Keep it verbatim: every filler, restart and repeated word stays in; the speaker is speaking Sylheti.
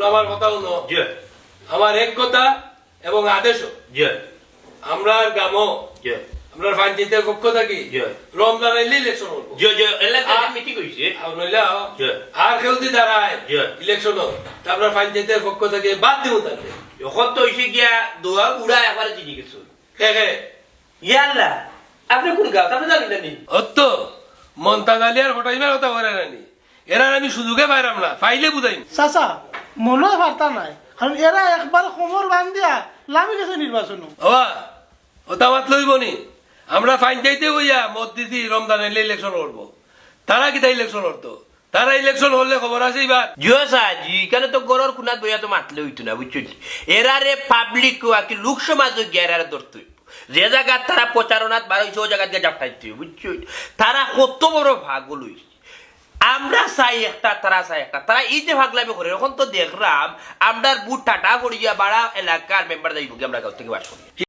আমার কথা হুনো। জি। আমার এক কথা এবং আদেশও। জি। আমরার গ্রামও, জি। আমরার পঞ্চায়েতর পক্ষ থাকি জি। রমজান আইলে ইলেকশন করবো। জি, জি, এলাকায় আ- মিটিং হইছে। আর নইলে আও, জি। আর কেউ যদি দাঁড়ায় জি। ইলেকশন, তা আমরা পঞ্চায়েতর পক্ষ থেকে বাদ দিব তাদের। এখন তো হইছে গিয়া দোয়া বুড়া একবারে জিনি গেছে। কে কে? ইয়াল্লা, আপনি কোন গাঁও? আপনি জানেন না নি? অত মন্তাজ আলী আর ফটাইমার কথা করে নানি, এরার আমি সুযোগে পাইরাম না, পাইলে বুঝাইম। চাচা, মনে হয় পারতা নাই, কারণ এরা একবার কোমর বান্ধিয়া লামি গেছে নির্বাচন। হবা, ওটা মাত লইব নি? আমরা পঞ্চায়েতে বইয়া মত দিছি রমজান আইলে ইলেকশন করবো। তারা কিতা ইলেকশন করতো? তারা ইলেকশন করলে খবর আছে এবার। জিও সাজি, এখানে তো গরর কুনাত বইয়া তো মাতলে হইতো না, বুঝছো নি? এরারে পাবলিক, আর কি লোক সমাজ গিয়া এরারে ধরতে হইব। যে জায়গাত তারা প্রচারণাত বার হইছে, ওই জায়গাত গিয়া জাপটাইতে হইব, বুঝছো নি? তারা কত বড় পাগল হইছে। আমরা চাই একটা, তারা চাই একটা। তারা এই যে পাগলামি করে, এখন তো দেখলাম আমরার বুট টাটা পড়িয়া বাড়া এলাকার মেম্বার যাইব কি আমরা গাঁও থেকে বাস করি।